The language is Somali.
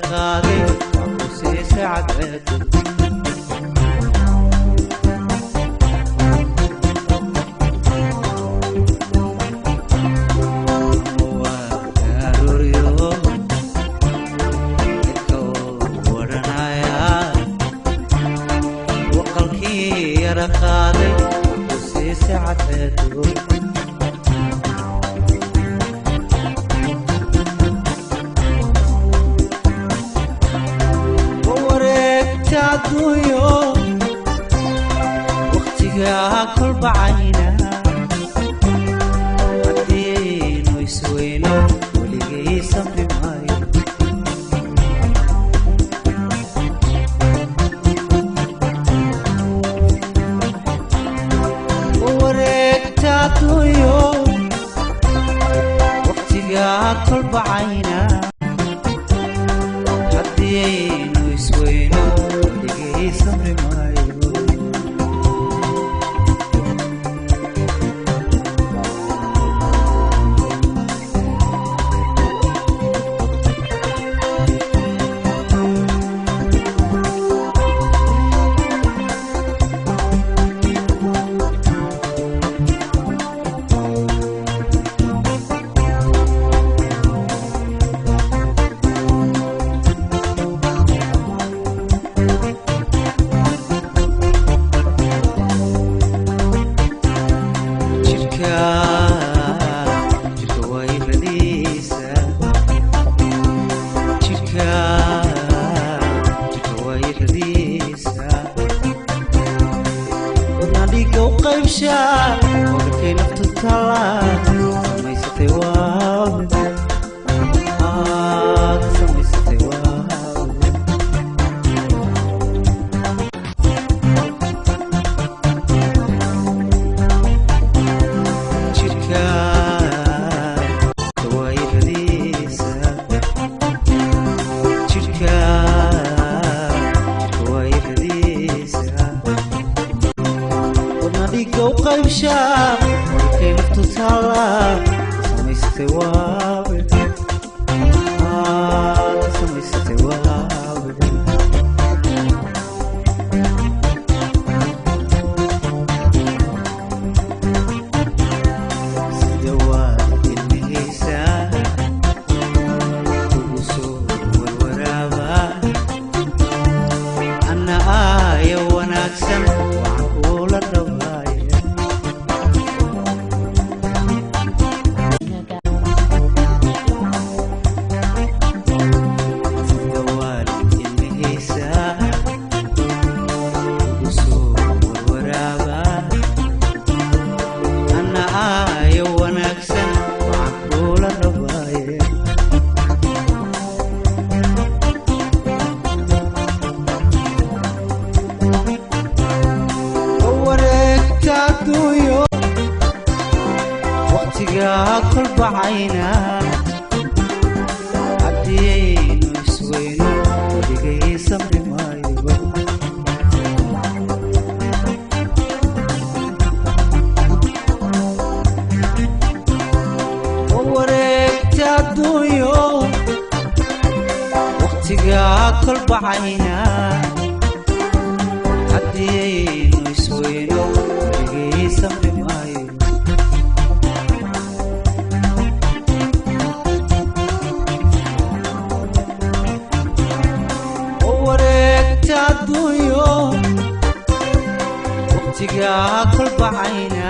Qaaday waa ku siisay cadceedu. Qaaday ku siisay cadceedu. Wareegta adduunyo, waqtigaa kolbacayna, haddiinu isweyno weligay samri maayo. Wareegta adduunyo, waqtigaa kolbacayna, haddiyaynu isweyno weligay samri maayo. Jirka, jirka wayradiisa, jirka, jirka wayradiisa, wadna dhiigga u qaybsha, wagarkay naftu tala samaysatay, waa aad samaysatay, waa. Jirka wayradiisa, jirka, jirka wayradiisa, wadna dhiigga u qaybsha, warkay naftu taala samaysatay, waabe aad samaysatay, waabe. Sida waad ilmihaysaa kugu soo warwaraaba, anna aaya wanaagsan waxaan kula dhawaaya. Sida waad ilmihaysaa kugu soo warwaraaba, anna aayo wanaagsan waxaan kula rabaaye. Wareegta adduunyo, waqtigaa kolbacayna, haddiyaynu isweyno weligay samri maayo. Wareegta adduunyo, waqtigaa kolbacayna, haddiyaynu isweyno weligay samri maayo. Wareegta adduunyo, waqtigaa kolbacayna.